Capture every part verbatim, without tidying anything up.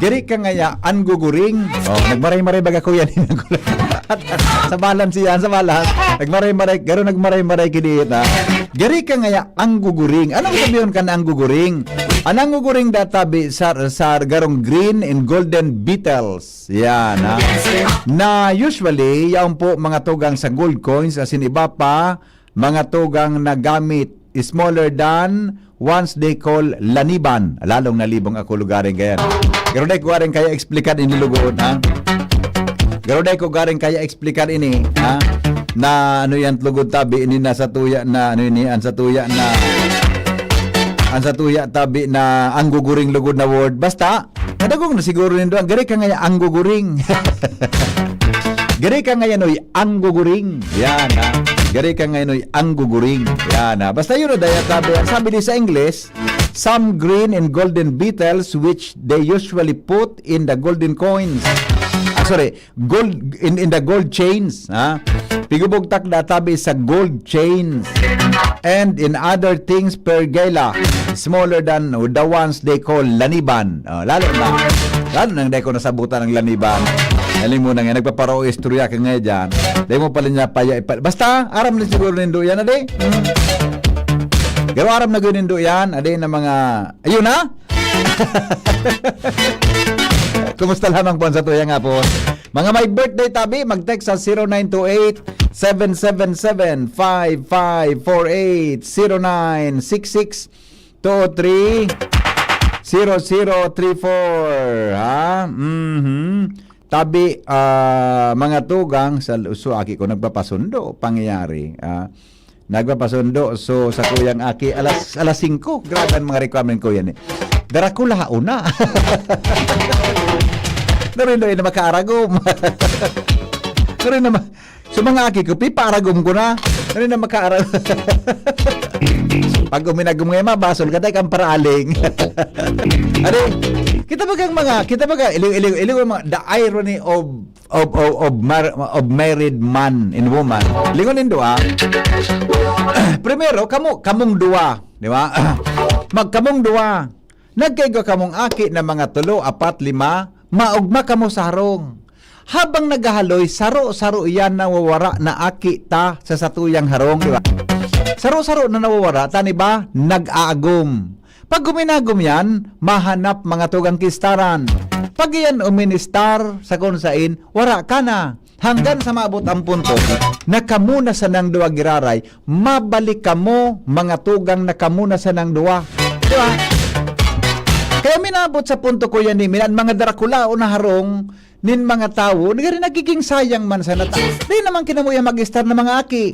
Gari ka ngaya, ang guguring. Oh, nagmaray-maray baga ko yan. Sa balan siya, sa balan. Nagmaray-maray, garo nagmaray-maray kini ita. Gari ka ngaya, ang guguring. Anong sabihin ka na ang guguring? Ang guguring databi sa, sa garong green and golden beetles. Yan, ha? Na usually, yaon po mga tugang sa gold coins, asin iba pa, mga tugang na gamit, smaller than ones they call laniban. Lalong nalibong ako lugaring kayan. Pero dai ko garing kaya explicar ini lugod, ha? Pero dai ko garing kaya explicar ini, ha? Na ano yan lugod tabi, ini na sa tuya na, ano ini, ang sa tuya na, ang sa tuya tabi na ang guguring lugod na word. Basta, nadagong na siguro nindo, ang gari ka ngayon, ang guguring. Gari ka ngayon, oy, ang guguring. Yan, ha? Gari ka ngayon, oy, ang guguring. Yan, ha? Basta yun, o, daya tabi. Ang sabi di sa English, some green and golden beetles which they usually put in the golden coins. Ah, sorry, gold, in, in the gold chains, ha? Pigubugtak na tabi sa gold chains. And in other things, pergela, smaller than the ones they call laniban. Oh, lalo na, lalo nang dai ko nasabutan ang laniban. Alam mo na nga, nagpaparo istorya ka nga dyan. Dai mo pala niya paya ipa-, basta, aram na siguro nindo yan, adi? Hmm. Pero aram na gud nindo yan, adi na mga, ayun na? Kumusta lamang po ang sa tuyang hapon? Mga may birthday tabi, mag-text sa zero nine two eight, seven seven seven, five five four eight, zero nine six six, two three, zero zero three four. Ha? Mhm. Tabi, ah, mga tugang, sa uso, aki ko, nagpapasundo, pangyayari. Ah, nagpapasundo. So, sa kuyang aki, alas, alas singko. Grabe ang mga requirement ko yan eh. Dracula, una. Narin na makaaragom. Narin na ma-, so, mga aki ko, pipaaragom ko na. Narin na makaaragom. Pag uminagom ngayon, mabasol ka, tayo kang paraaling. Ade, kita ba kang mga, kita ba ka, iliw, iliw, iliw, mga, the irony of, of, of, of, mar-, of married man and woman. Lingon nindo, ah. Primero, kamo, kamong duwa, di ba? Magkamong duwa. Nagkaigwa kamong aki na mga tulo, apat, lima, maogma kamo sa harong. Habang naghahaloy, saro-saro iyan nawawara na aki ta sa satuyang harong, di ba? Saro-saro na nawawara, tani ba? Nag-aagom. Pag guminagom yan, mahanap mga tugang kistaran. Pag iyan uministar sa kung sain, wara ka na. Hanggan sa maabot ang punto na kamo na sanang duwa giraray, mabalik kamo, mga tugang na kamo na sanang duwa. Di ba? Kaya minabot sa punto ko yan ni Milan, mga Dracula o na harong nin mga tawo, nagari nagiging sayang man sa nata. Di naman kinamo yan mag-star ng mga aki.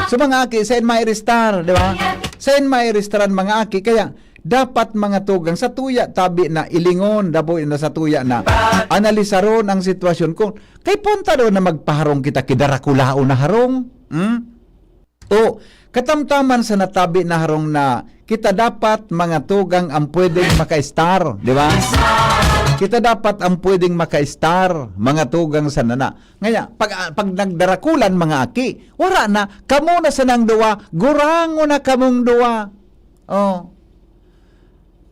So mga aki, sain ma-star, di ba? Sain ma-star ang mga aki. Kaya dapat mga tugang sa tuya, tabi na ilingon, dapo na sa tuya na analisaron ang sitwasyon. Kung kay punta doon na magpaharong kita kay Draculaon na harong, hmm? O katamtaman sa natabi na harong na kita dapat mga tugang ang pwedeng maka-star, di ba? Kita dapat ang pwedeng maka-star, mga tugang sa nana. Ngaya, pag, pag nagdarakulan mga aki, wara na, kamo na sanang duwa, gurangon na kamong duwa. Oh.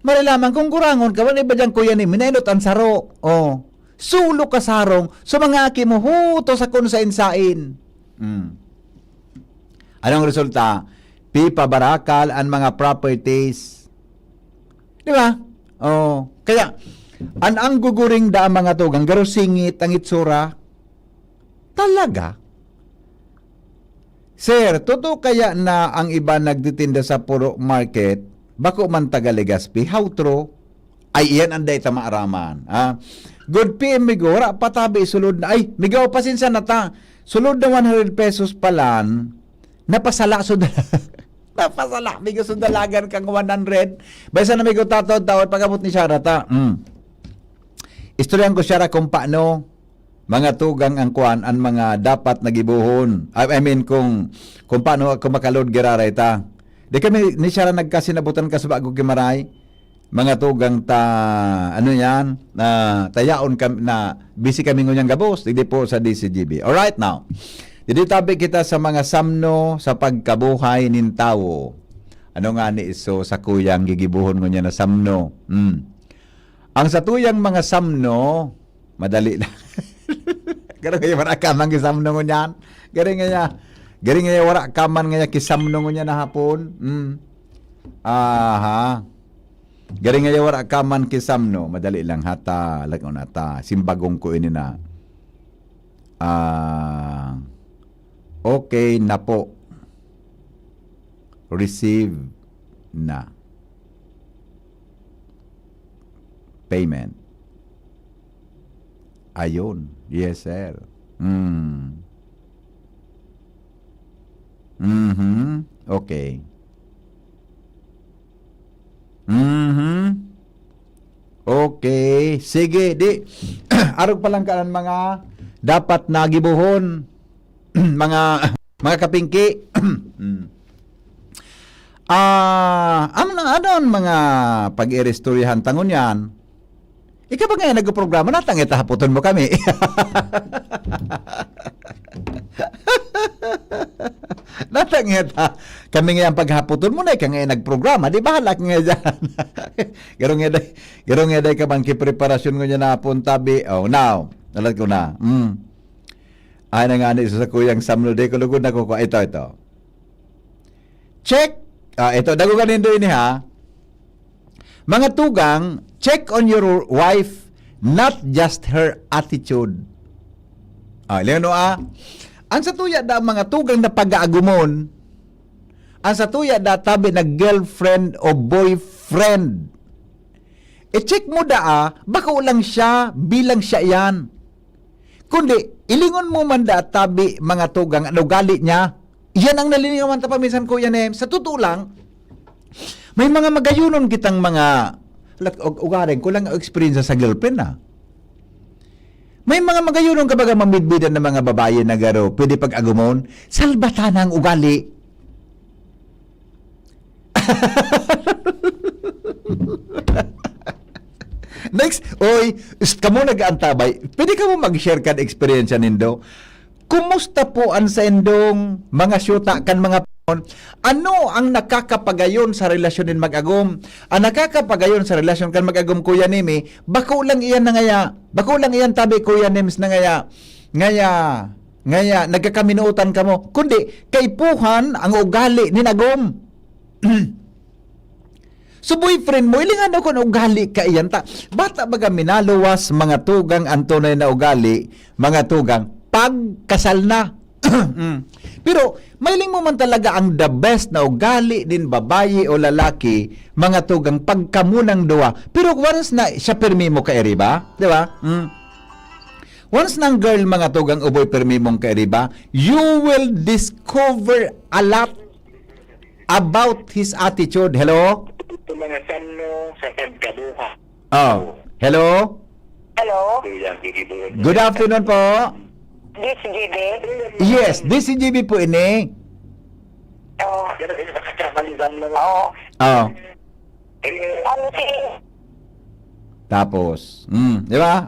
Mari lamang kung gurangon ka, wala iba dyan, kuya ni, minainot ang saro. Oh. Sulo ka sarong, so mga aki mo, huto sa kung sain-sain. Hmm. Anong resulta? Pipabarakal ang mga properties. Di ba? Oh. Kaya, an ang guguring da ang mga tugang, garo singit ang itsura. Talaga? Sir, totoo kaya na ang iba nagtitinda sa Puro Market, bako man taga Legazpi? How true? Ay, iyan ang dayta maaraman. Ah, good P M, Migo, wala pa tabi, sulod na. Ay, Migo, pasensya na ta. Sulod na one hundred pesos palan, napasala, so napasala, Migo, so dalagan kang one hundred. Baysa na, Migo, tataw-taw, pag-abot ni Shara ta. Mm. Istoryahan ko siya ra kung paano mga tugang ang kuan, ang mga dapat na gibohon. I, I mean, kung, kung paano ako makalod giraray ta. Di kami ni siya ra nagkasinabutan kas bago gimaray. Mga tugang ta, ano yan, na tayaon kami, na busy kami ngunyan gabos, digdi po sa D C G B. Alright now. Didi tabi kita sa mga samno sa pagkabuhay nin tawo. Ano nga ni iso sa kuyang gigibohon ngunyan na samno? Hmm. Ang satuyang mga samno, madali lang. Garo kaya wala ka man kisamno ngunyan. Garo ngaya, garo ngaya wala ka man ngaya kisamno ngunyan na hapon. Mm. Aha. Garo ngaya wala ka man kisamno. Madali lang hata. Lagyan na ta. Simbagong ko ini na. Ah, okay na po. Receive na. Payment. Ayun. Yes, sir. Mm. Mhm. Okay. Mhm. Okay. Sige, di. Arog pa lang ka ng mga dapat na gibohon. Mga, mga kapingki. Mm. Ah, ano, ano ang mga pag-iristoryahan tangon yan? Ikaw ba ngayon nagprograma? Natangit haputon mo kami. Natangit ha. Kami ngayon paghaputon mo na, ikaw ngayon nagprograma. Di bahala ka ngayon dyan. Garong eday, garong eday ka bang kipreparasyon ko niya na hapon, tabi? Oh, now. Alat ko na. Mm. Ay na nga ni sa kuyang samlo, di ko lugod na kukuha. Ito, ito. Check. Ah, ito, dago ka nindo ini, ha? Mga tugang, check on your wife, not just her attitude. Ah, Leon, ah, ang sa tuya da mga tugang na pag-aagumon, ang sa tuya da tabi na girlfriend o boyfriend. I-check mo da, ah, bako lang siya bilang siya yan. Kundi, ilingon mo man da tabi mga tugang an ugali niya. Yan ang nalingawan ta paminsan, Kuya Nem. Sa totoo lang, may mga magayonon kitang mga, lak-, ug-, ugaring ko lang ang eksperyensya sa girlfriend, ah. May mga magayonon ka baga mamidbidan na mga babae na garo, pwede pag-agumon, salbatan ang ugali. Next, oy, s-, kamo nag-aantabay. Pwede kamo mag-share kan eksperyensya nindo? Kumusta po an saindong mga syuta kan mga panahon? Ano ang nakakapagayon sa relasyon nin mag-agom? Ang nakakapagayon sa relasyon kan mag-agom, Kuya Nemi, bako lang iyan na ngaya, bako lang iyan tabi, Kuya Nems, na ngaya, ngaya, ngaya, nagkakaminuotan kamo. Kundi, kaipuhan ang ugali nin agom. So, boyfriend mo, ilingan daw kun ugali ka iyan ta. Bata baga minaluwas, mga tugang, ang tunay na ugali, mga tugang, pagkasal na. Mm. Pero, mailing mo man talaga ang the best na ugali nin babayi o lalaki, mga tugang, pagkamunang duwa. Pero once na siya pirmi mo kairiba, di ba? Mm. Once na ang girl, mga tugang, uboy pirmi mong kairiba, you will discover a lot about his attitude. Hello? Sa mga samno sa pagkabuha. Oh, hello? Hello? Kuya, gigibuhon. Good afternoon po. This G B? Yes, this is G B po ini. Oh. Pero yung sa kasamalisan mo. Oo. Oh. Ano si Tapos, mm, di ba?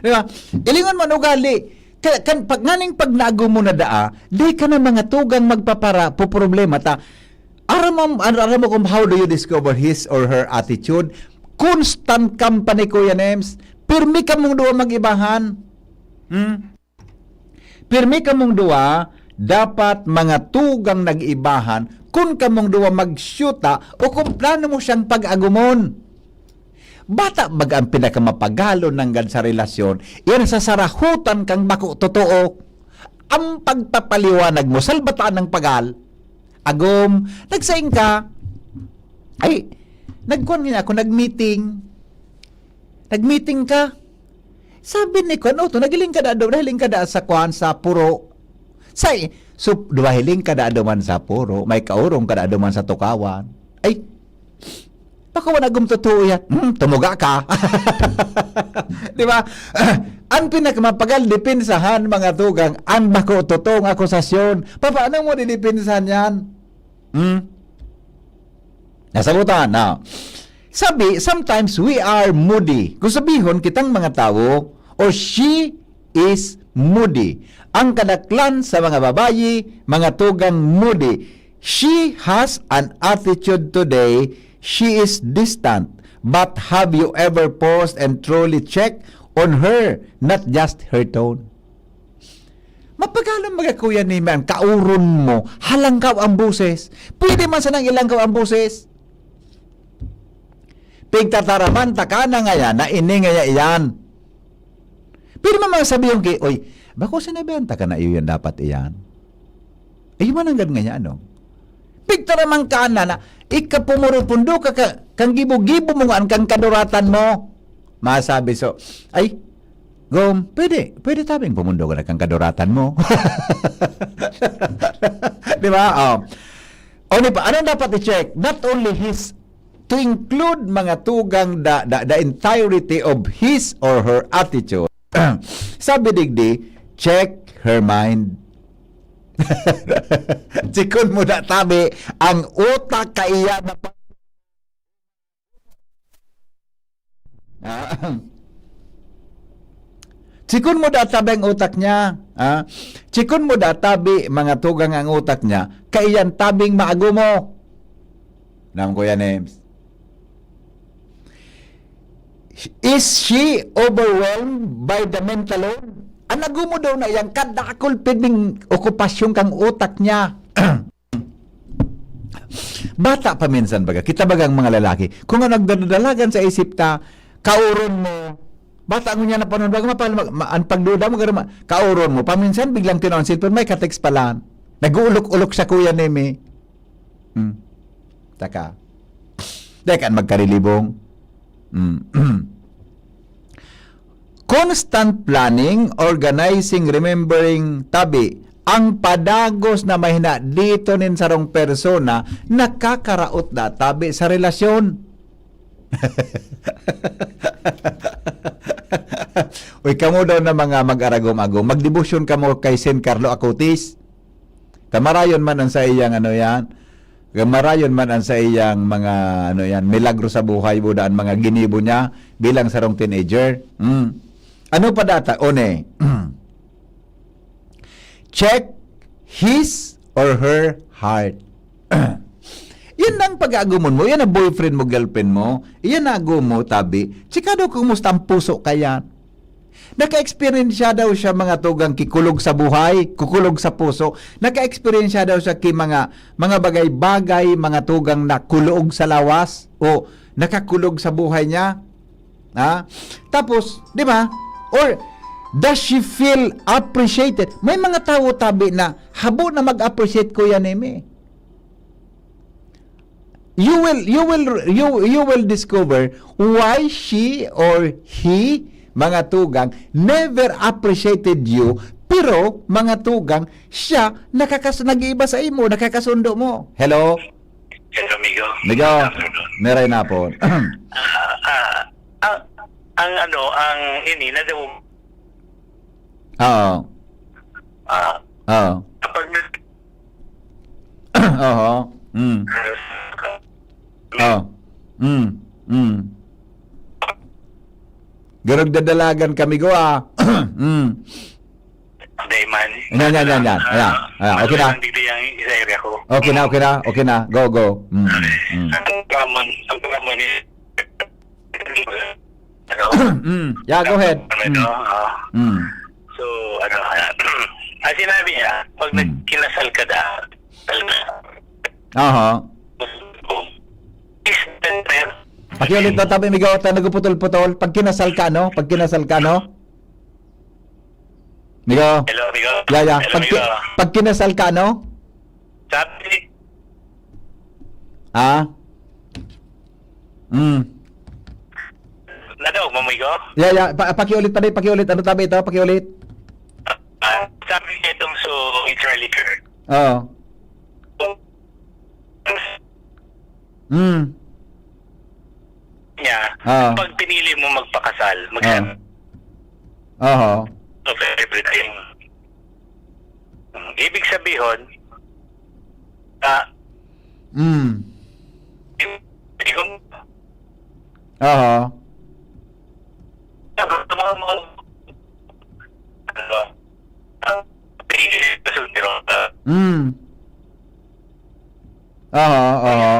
Di ba? Ilingon man ugali. Ka-, kan, pag, nganing pag naago mo na daa, di ka na mga tugang magpapara, po problema ta. Aram mo, ar-, aram mo kung how do you discover his or her attitude? Constant company, Kuya Nems. Pirmi kamong duwa mag-ibahan. Hmm? Pirmi kamong duwa, dapat mga tugang nag-ibahan kun kamong duwa magsyuta o kung plano mo siyang pag-agumon. Bata baga ang pinakamapagalon nanggad sa relasyon, yan sa sarahutan kang bako totoo. Ang pagpapaliwanag mo, salbataan ng pagal, agom, nagsaing ka, ay, nagkuhan nga ako, nag-meeting. Nag-meeting ka. Sabi ni kuan, "Oh, to, nagiling ka da, nahiling ka da sa kuan, sa puro." Say, so, duwa hiling ka da duman sa puro, may kaurong ka da duman sa tukawan. Ay, baka wala gum totoo yan. Hmm, tumuga ka. Di ba? Ang pinakamapagal, depensahan, mga tugang, ang bako totoong akusasyon. Papaano mo didepensahan yan? Hmm? Nasabutan, na. Sabi, sometimes we are moody. Kung sabihon, kitang mga tawo, or she is moody. Ang kadaklan sa mga babayi, mga tugang moody. She has an attitude today, she is distant. But have you ever paused and truly checked on her, not just her tone? Mapagalom baga, Kuya Neme, an kauron mo, halangkaw ang boses. Pwede man sanang ilangkaw ang boses. Pigtataraman taka na ngaya na ini ngaya iyan. Pwede man mga sabihon ki, "Oy, bako sinabihan taka na iyo yan dapat iyan." Iyo man nanggad ngaya, ano? Pigtaraman ka na, na ikapumuro-pundo ka, ka, kan gibo-gibo mo, ngani kan kaduratan mo. Masabi so, "Ay, Gom, pwede, pwede tabing pumundo ka na kan kaduratan mo." Di ba? Oh. O, di ba? Anong dapat i-check? Not only his, to include, mga tugang, the, the, the entirety of his or her attitude. Sabi digdi, check her mind. Tsikon mo na tabi ang utak kaiyan na pa-, ah, tsikon mo da tabi ang utak niya, ah. Tsikon mo da tabi, mga tugang, ang utak niya, kaiyan tabing maagomo. Nam, Kuya Nems. Is she overwhelmed by the mental load? An agomo daw na iyang kadakul pirming okupasyon kan utak niya. Bata pa minsan baga, kita bagang mga lalaki, kung ano nagdadalagan sa isip ta, kauron mo. Bata ngunyan na panahon, baga mapal-, ma-, ma-, an pagduda mo, gara ma-, kauron mo. Paminsan, biglang tinaw an cellphone, may ka-text pala. Nag-uulok-ulok sa Kuya Neme. Hmm. Taka. Dekan magkarilibong. Hmm. Constant planning, organizing, remembering, tabi, ang padagos na mahina dito nin sarong persona, nakakaraot na tabi sa relasyon. Uy, kamo daw na mga mag-aragom-agom, magdebosyon kamo kay Saint Carlo Acutis. Ta marayon man an saiyang ano yan, marayon man an saiyang mga ano yan, milagro sa buhay, buda an mga ginibo niya bilang sarong teenager. Mm. Ano pa data? One, check his or her heart. Yan ang pag-aagumon mo, yan ang boyfriend mo, girlfriend mo, yan ang agom mo, tabi. Chikado kung kumusta ang puso kaya. Naka-eksperyensya daw siya, mga tugang, ki kulog sa buhay, kukulog sa puso. Naka-eksperyensya daw siya ki mga, mga bagay-bagay, mga tugang, na kulog sa lawas o nakakulog sa buhay niya. Ha? Tapos, di ba? Or, does she feel appreciated? May mga tawo tabi na habo na mag-appreciate, Kuya Neme. You will, you will, you, you will discover why she or he, mga tugang, never appreciated you, pero, mga tugang, siya nakakas-, nag-iiba sa imo, nakakasundo mo. Hello? Hello, amigo. Amigo, good afternoon. Meray na po. Ah, ah, ah, ang ano, ang ini na daw. Oo. Ah, Oo. Kapag nag- Oho. Mm. Oo. Mm. Mm. Garog dadalagan kami go, ah. Mm. Dai man. Yan, yan, yan, yan. Ayan, ayan. Okay na. Lang digdi ang sa area ko. Okay na, okay na, okay na. Go, go. Mm, mm. Ang Ramon, ang Ramon is, ano? Mm. Yeah, go ahead. Ano ito? Mm. Ah. Mm. So, ano, ah, ang sinabi niya, pag Mm. nagkinasal ka na, Aha. is the Pakiulit na tabi, amigo, ta nagputol-putol. Pag kinasal ka, no? Pag kinasal ka, no? Amigo? Hello, amigo. Yeah, yeah. Hello, Pag ki-, amigo. Pag kinasal ka, no? Sabi. Ah? Mm. Nadaog mo, amigo? Yeah, yeah. Pa-, pakiulit pa din, pakiulit. Ano tabi ito? Pakiulit. Ah, sabi niya itong so, it's really fair. Oo. Mm. Niya, Ah. pag pinili mo magpakasal, mag- Ah. Aha. of everything. Mm, ibig sabihin, ah, Mm. hindi ko Aha. Mm. Aha, aha.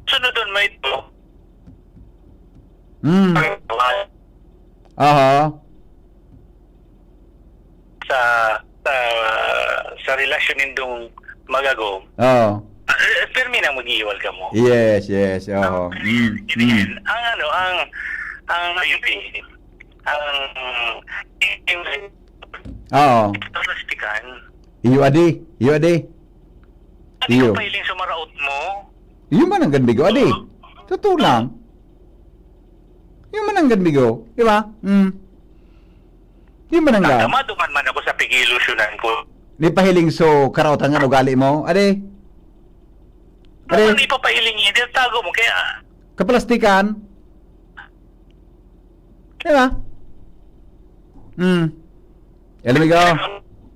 Sunodon mo ito. Hmm. Aha. Sa, sa, sa relasyon nindong mag-agom, Oo. ah, eh, pirmi na mag-iiwal kamo. Yes, yes. Oo. Ang, Mm, mm. ang ano, ang, ang, ang, Oo. Plastikan. Iyo, adi. Iyo, adi. Adi Iyo. ka pa hiling sumaraot mo? Iyo man ang ganbigo, adi. Oo. Totoo lang. Iyo man ang ganbigo, di ba? Mm. Iyo man ang ga- Tama, duman man ako sa pag-iilusyonan ko. Di pa hiling so karaotan nga ugali mo, adi. Adi. Ano man ipapahiling niya? Tinatago mo, kaya Kaplastikan. Di ba? Mm. Alam mo ikaw?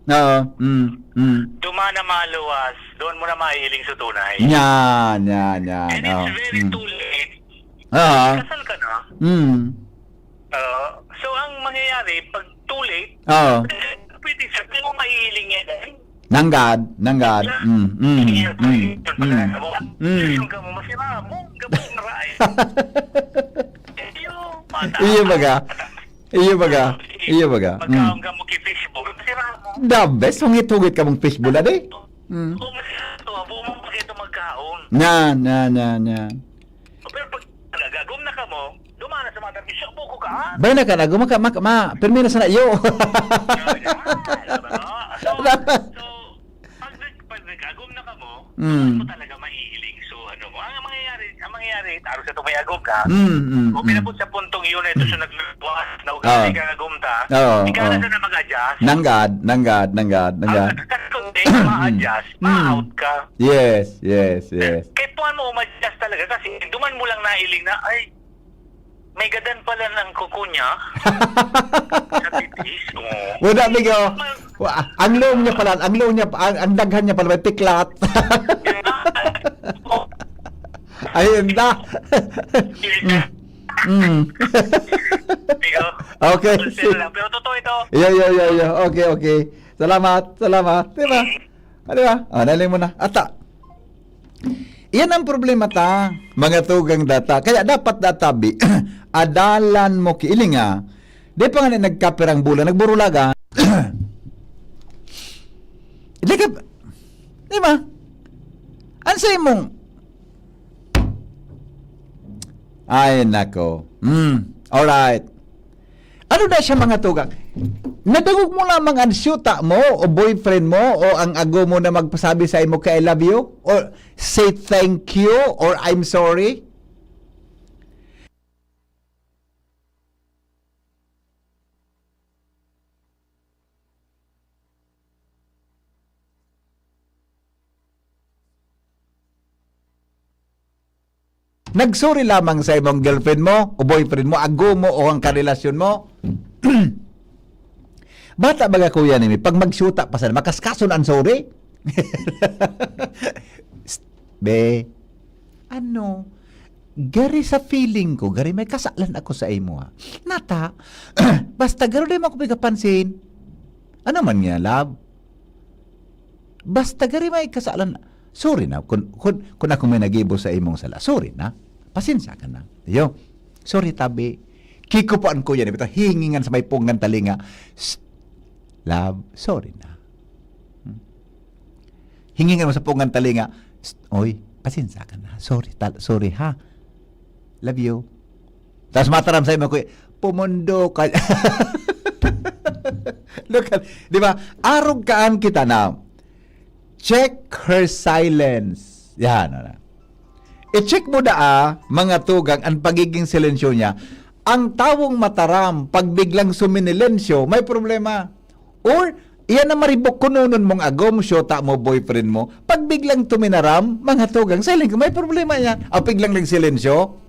Oo. Mm. Mm. Duman na maluwas, doon mo na mahihiling sa tunay. Yan, yan, yan. And it's Oh. very Mm. too late. Ah. Kasal ka na. Mm. Oo. So, ang mangyayari, pag too late, Oo. pwede sabihin mo, mahihiling yan. Nanggad, nanggad. Mm, mm, Hindi yan mm, pwede. mm. Yung ka mo, masira mo, ang gabos na raay. Iyo, mata. Iyo baga. Iyo baga. Iyo baga. Magkaon Mm. ka mo kay fishball, masira mo. The best, hungit-hungit ka mong fishball, adi. Mm. Kung masira to, abo mo pa kayo magkaon. Yan, yan, yan, yan. Pero pag nagagom na ka mo, dumana sa mga bisyo, buko ka, ha? Bay na ka na, gumaka, mak-, ma, pirmi na sana iyo. Yun, ha? Alam mo, no? So, so, pag nag-, pag nag-agom na ka mo, Mm. mo talaga mahihiling. So, ano mo, ang mangyayari, ang mangyayari, taro sa itong may agom ka, Mm, mm, o mm. pinabot sa puntong yun, ito siya nagluwas, na ugali Ah. ka agom ta, Oo, ikaw na oo. sana mag-adjust. Nanggad, nanggad, nanggad, Ang nanggad. Kasi kung di ka ma-adjust, Mm. ma-out ka. Yes, yes, yes. Kaya puwan mo, ma-adjust talaga kasi duman mo lang nailing na, "Ay, may gadan pala ng kuko niya." Sa tipis, oo. Wala, amigo. Wa-, ang loom niya pala, ang loom niya pa, ang, ang daghan niya pala, may piklat. Ayun na. Mm. Mm. Amigo, Okay, wholesale sige. lang. Pero totoo ito. Yo, yo, yo, yo. Okay, okay. Salamat, salamat. Di ba? Mm. Ah, di ba? Ah, nailing mo na. Ata. Iyan ang problema ta, mga tugang data. Kaya dapat data, bi, adalan mo ki ilinga. Di pa nga na nagkapirang bulan, nagburulagan. Di ka, di ba? Ang sa imong, ay, nako. Hmm, alright. Ano na siya, mga tugang? Nadangog mo lamang ang siyuta mo o boyfriend mo o ang ago mo na magpasabi sa imo ka, "I love you," or "Say thank you," or "I'm sorry"? Nag-sorry lamang sa imong girlfriend mo o boyfriend mo, ago mo o ang karelasyon mo? Bata baga, kuya, nimi, pag magsyuta pa sana, makaskason ang sorry? Be, ano, gari sa feeling ko, gari may kasalan ako sa imo, ha. Nata, basta garo di mo ako pagkapansin. Ano man nga, love? Basta gari may kasalan, sorry na. Kun, kun, kun ako may nagibo sa imong sala, sorry na. Pasensya ka na. Yo, sorry, tabi. Kikupuan ko yan. Bitaw, hingingan sa may pungan talinga. Shh, love, sorry na. Hmm. Hingingan mo sa pungan talinga. "Shh, oy, pasensya ka na. Sorry, tal-, sorry ha. Love you." Tas mataram sa imo, kuya, pumundo ka. Look at, di ba? Arog kaan kita na. Check her silence. Yan, ano. I-check mo daa, mga tugang, ang pagiging silensyo niya. Ang tawong mataram, pag biglang suminilensyo, may problema. Or, iyan na maribok kunonon mong agom, syota mo, boyfriend mo, pag biglang tuminaram, mga tugang, silent ka, may problema yan. O biglang nagsilensyo,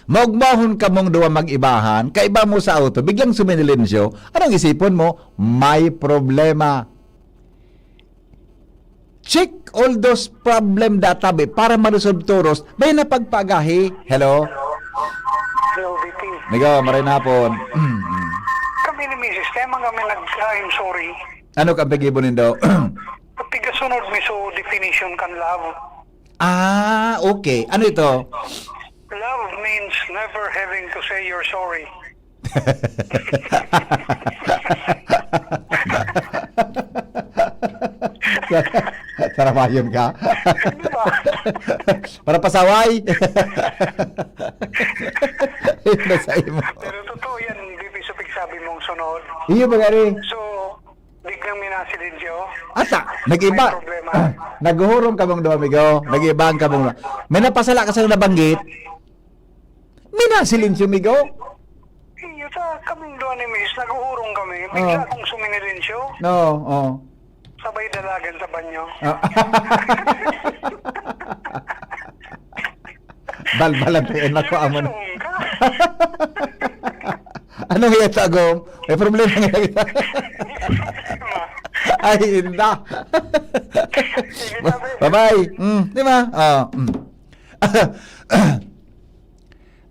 maugmahon kamong duwa mag-ibahan, kaiba mo sa auto, biglang suminilensyo, anong isipon mo? May problema. Check all those problem data, be, para ma-resolve toros, bay na pagpaagahi. Hello? Hello, B P. Migo, maray na hapon. Kami ni misis, kaya man kami nag, "I'm sorry." Ano kang pag-ibo nindo? Tigasunod mi so definition kan love. Ah, okay. Ano ito? Love means never having to say you're sorry. Sarabayon ka. Para pasaway. Yun na sa imo. Pero totoo yan, B P Supig, sabi mong sunod. Iyo ba gani? So, biglang minasilinyo. Ata, nag-iba. May problema. Naghuhurom kamong duha, amigo. Nag-iba ang kamong duha. May napasala ka sa nabanggit. Minasilinyo, amigo. Iyo, sa kaming duha ni Miss, naghuhurom kami. Bigla akong suminilinsyo. No, oh. Sabay dalagan sa banyo. Ah. Balbalan tayo, naku, amo na. Anong iya, Tagom? May problema nga kita. Ay, inda. Bye-bye. Mm, di ba? Ah, mm.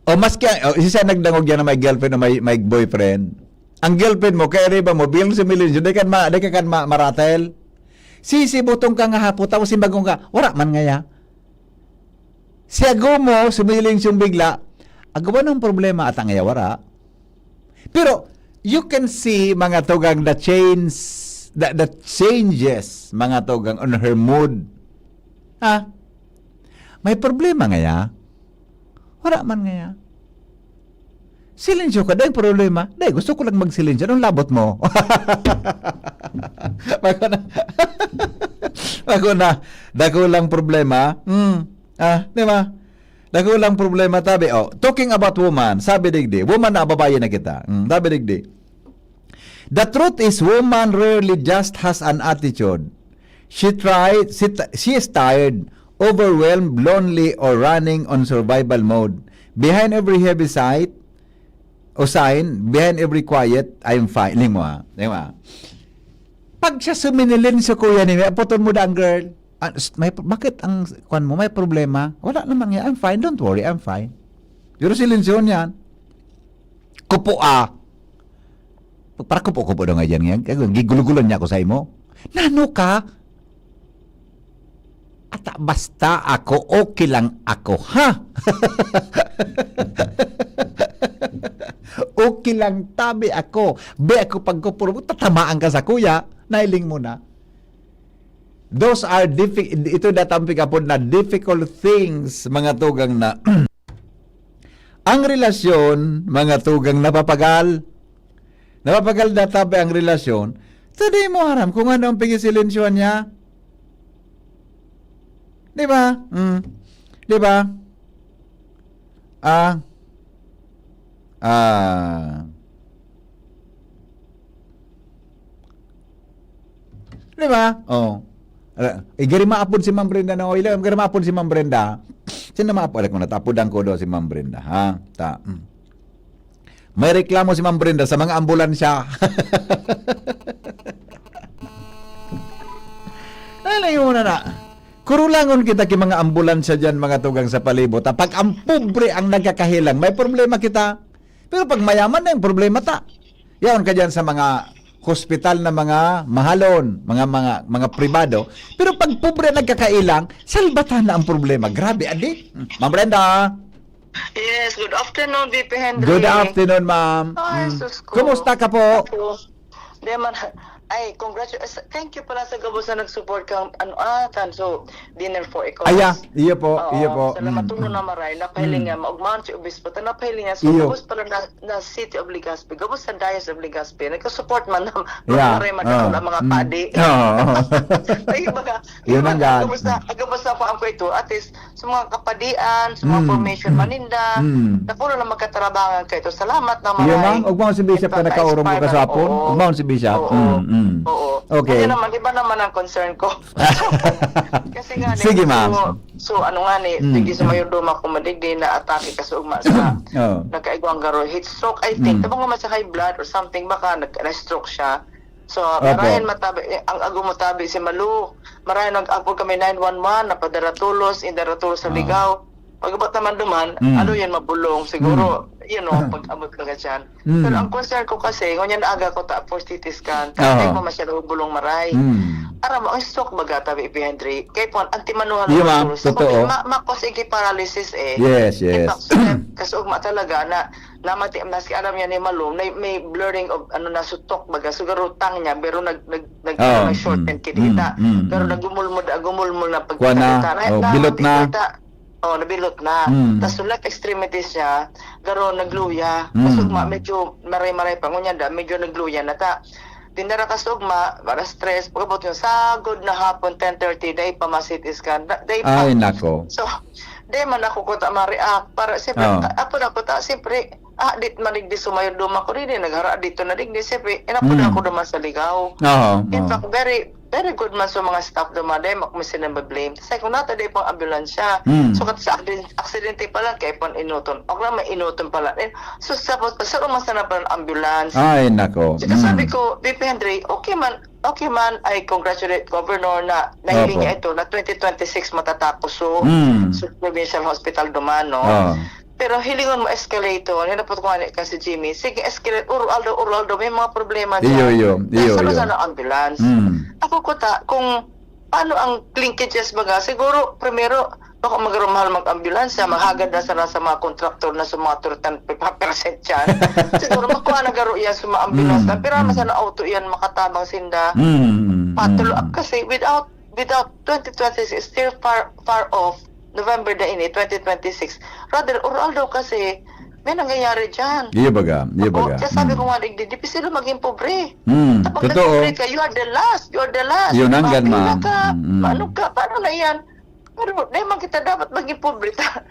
O maski ang, o, isa siya nagdangog yan na may girlfriend o may, may boyfriend. Ang girlfriend mo, kaya riba mo, bilang si Melin, di kan ma, di ka kan ma, maratel. Sisibutong ka nga hapot, tapos simbagong ka, wala man ngaya. Siya gumo, sumiling siyang bigla, agawan ng problema at ang iya wala. Pero, you can see, mga tugang, the change, the, the changes, mga tugang, on her mood. Ha? May problema ngaya? Wala man ngaya. Silensyo ka, dai problema. Dai, gusto ko lang magsilensyo. Anong labot mo? Bako na. Bako na. Dako lang problema. Hmm. Ah, di ba? Dako lang problema, tabi. Oh, talking about woman, sabi digdi, woman na babae na kita. Hmm, sabi digdi. The truth is, woman rarely just has an attitude. She tried, she, t- she is tired, overwhelmed, lonely, or running on survival mode. Behind every heavy sight, o sign, behind every quiet, "I am fine." Ling mo, ha? Ling mo, ha? Pag siya suminilin sa kuya ni, may apoton mo daan, girl. Ah, s- may, bakit ang kwan mo? May problema? Wala namang yan. "I'm fine. Don't worry. I'm fine." Pero silensyahon yan. Kupo, ah. Para kupo-kupo daw nga dyan ngayon. Gigulugulan niya ako sa imo. Nano ka? Ata basta ako, okay lang ako, ha? Okay lang, tabi ako. Be ako pagkupuro mo, tatamaan ka sa kuya. Nailing mo na. Those are diffi-, ito datang pikapod na difficult things, mga tugang na Ang relasyon, mga tugang, napapagal. Napapagal na tabi ang relasyon. Sa di mo aram kung ano ang pigisilensyuhan niya. Di ba? Mm. Di ba? Ah. Ah. Di ba? Oh. Ala, igari maapod si Ma'am Brenda na oy. Igari maapod si Ma'am Brenda. Sino maapod? Ako natapodan ko do si Ma'am Brenda, ha? Ta. Mm. May reklamo si Ma'am Brenda sa mga ambulansya. Ay, layo na na. Kurulangon kita ki mga ambulansya diyan, mga tugang sa palibot, ha? Pag ang pobre ang nagkakahelang, may problema kita. Pero pag mayaman na yung problema ta. Yaon ka diyan sa mga hospital na mga mahalon, mga, mga, mga pribado. Pero pag pobre ang nagkakailang, salbatan na ang problema. Grabe, adi. Ma'am Brenda. Yes, good afternoon, V P Henry. Good afternoon, ma'am. Ay, Mm. sus ko. Kumusta ka po? Ako, di man, ay, congratulations. Thank you pala sa gabos na nag-support kang, ano, ah, kan, so, dinner for economics. Aya, iyo po, Oo, iyo po. Salamat Mm, tulo mm. na maray, napahiling Mm. nga, maugmaon si Obispo, ta napahiling nga, so, Iyo. gabos pala na, na City of Legazpi, gabos sa Diocese of Legazpi, nagka-support man na, Yeah, maray man oo. ako ng mga Mm. padi. Oo, oo. Ay, baga, Yun ang iba, God. gabos na, Mm. gabos na pa ako ito, at least, sa mga kapadian, sa mga Mm, formation mm, maninda, mm. napuno na magkatarabangan kayo. Salamat na Iyo, maray. ma'am. Ugmaon si Bishop ka nakaurong ko Nagpapa-inspire na, kasapon. oo. Ugmaon si Bishop. Oo. Mm, mm. Oo. Okay. Kaya naman, iba naman ang concern ko. Kasi nga, Sige, so, ma'am. so, ano nga ni, Mm, sige sa mm. mayordoma ko, madigdi na atake ka sa ugma sa Oo. nagkaigwang garo, heat stroke, I think. Mm. Tabang naman sa high blood or something, baka nag-, na-stroke siya. So, Opo. marayan matabi, eh, ang agom mo tabi si Malu. Marayan nag-apod kami nine one one, napadara tulos, indara tulos sa Oo. Ligaw. Pag-abot naman duman, Mm. ano yan, mabulong. Siguro, Mm. you know, pag-abot ka dyan. Mm. Pero ang concern ko kasi, ngunyan aga ko ta, for C T scan, Oo. kaya mo masyado bulong maray. Mm. Aram mo, ang stroke baga, tabi, Ipi Henry, kaya po, ang timanuhan Iyo, ng ma'am. tulos. Sa Totoo. kundi, ma-, makos iki paralysis eh. Yes, yes. Ipak-, Kasi ugma talaga na, namati, maski alam niya ni Malum, may, may blurring of, ano, nasutok, baga, so, garo tang niya, pero nag, nag, nag, Oo, nag-shorten mm, kidita. Mm, mm, pero mm. Nagmulmod, ah, gumulmol na pag Kuha na, kita. Oh, bilot na. Kita, oh, nabilot na. Mm. Tas yung left extremities niya, garo nagluya. Mm. Tas ugma, medyo maray-maray pa. Ngunyan da, medyo nagluya na ta. Dinara ka sa ugma, alas tres, pag-abot yung sagod na hapon, ten thirty, day pa ma-C T scan. Da, day pa. Ay, nako. So, day man ako kuta ma-react. Para, siyempre, Oh. ta-, apo na kuta, siyempre, ah, dit madigdi sumayo duma ko rin, eh, naghara dito na digdi, siyempre, inapo na Mm. ako duman sa ligaw. Oo, In oo. fact, very, very good man sa mga staff duma, day, mak-, may sila ma-blame. Kasi kung nata, day pang ambulansya. Mm. So, kat sa aksidente, aksidente pa lang, kaya pang inuton. O kaya may inuton pa lang. Eh, so, sa, sa, sa, sa, sa, ambulance. Ay, nako. So, sabi Mm. ko, "V P Henry, okay man, okay man, I congratulate Governor na nahiling Opo. niya ito, na twenty twenty-six matatapos so, Mm. so provincial hospital duman, no?" Ah. Pero hilingon mo escalator, hinapot ko nga ni, ka si Jimmy, "Sige, escalate, uro-aldo, uro-aldo, may mga problema Iyo, dyan." iyo, iyo, Nasa iyo. Luzon ang ambulance. Mm. Ako kuta, kung paano ang linkages baga, siguro, primero, bako magaro mahal mag-ambulansya, maghagad na sana sa mga kontraktor na sa mga turtan percent yan. Siguro, makuha na garo yan sa mga ambulansya. Mm, Pero mm. Sana auto yan, makatabang sinda. Mm, mm, Patlo, mm. Kasi without, without twenty twenty-six, still far, far off. November na ini, twenty twenty-six. Rather, oral daw kasi, may nangyayari dyan. Iyo baga, iyo Ako, baga. Kaya sabi Mm. ko nga, digdi, di sila maging pobre. Mm, Kapag totoo. nagpobre ka, you are the last, you are the last. Yun ang Mapila ganman. ka, Mm, mm. Paano ka, paano na yan? Pero, di man kita dapat maging pobre. Ta-,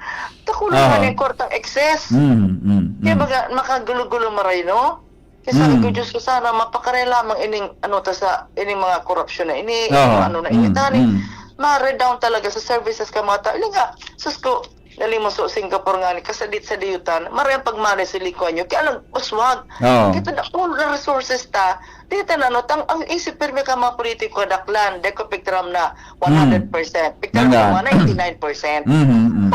takulo Aha. man yung kortang excess. Mm, mm, Kaya mm. baga, makagulo-gulo maray, no? Kaya sabi ko, Mm. "Diyos ko, sana mapakare lamang ining, ano, ta sa, ining mga korupsyon na ini, Oo. ining ano na ini, Mm, tani, mm. ma-redown talaga sa services ka mga tao." Ini nga, sus ko, nalimos sa Singapore nga ni, kasadit sa diyutan, maray ang pagmali si Lee Kuan Yew, kaya lang, uswag. Oo. Kita na, all the resources ta, di ta na, ano, tang, ang isip pirmi ka mga politiko, daklan, deko pigtaram na, one hundred percent. Hmm. Pigtaram Nanga. ko mga ninety-nine percent. Mhm, mhm.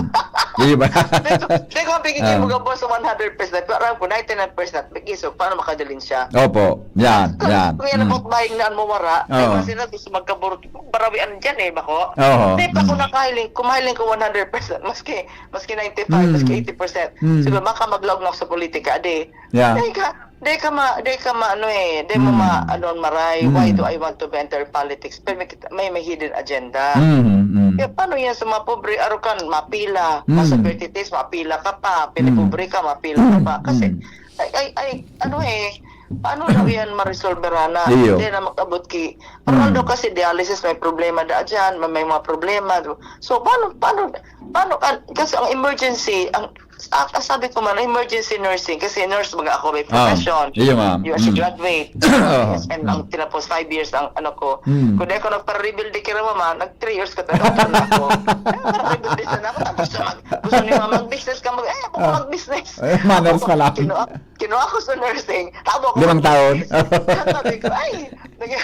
Di ba? Deko, deko ang pigigil Ah. mo gabos sa one hundred percent. Pero aram ko, ninety-nine percent. Pigil, so, paano makadalin siya? Opo. Yan, Kung, yan. kung yan ang Mm. bot buying na ang mawara, Oo. ay, mas sila gusto magkaburot. Barawian dyan eh, bako? Oo. Di pa ko Mm. nakahiling, kumahiling ko one hundred percent. Maski, maski ninety-five, Mm. maski eighty percent. Mm. Siguro, baka maglaog na ako sa politika, di. Yeah. Di ka, di ka ma-, di ka ma-, ano eh, di mo Mm. ma-, ano, maray, why Mm. do I want to enter politics? Pero may kita, may, may hidden agenda. Mm, mm. Kaya paano yan sa mga pobre? Arukan, mapila. Nasa Mm. thirty days, mapila ka pa. Mm. Pinipobre ka, mapila ka pa. Kasi, Mm. ay, ay, ay, ano eh, paano daw yan maresolbera na? Iyo. Hindi na mag-abot ki. Pero Mm. although kasi dialysis, may problema da dyan, may, may mga problema. So, paano, paano, paano, an-, kasi ang emergency, ang, ah, ah, sabi ko man, emergency nursing, kasi nurse baga ako, may Ah, profession. iyo, ma'am. U S C Mm. graduate. Oo. Yes, and ang tinapos five years ang ano ko. Mm. Kung di ako nagpara-rebuild di kira mama, nag three years ka, doctor na ako. Para rebuild na ako. Tapos siya mag-, gusto ni mama mag-business ka, mag-, eh, ako Ah. mag-business. Eh, manners Ako, pala. kinuha, kinuha ko sa nursing. Tabo ako Limang taon. mag-business. Sabi ko, "Ay, nag-"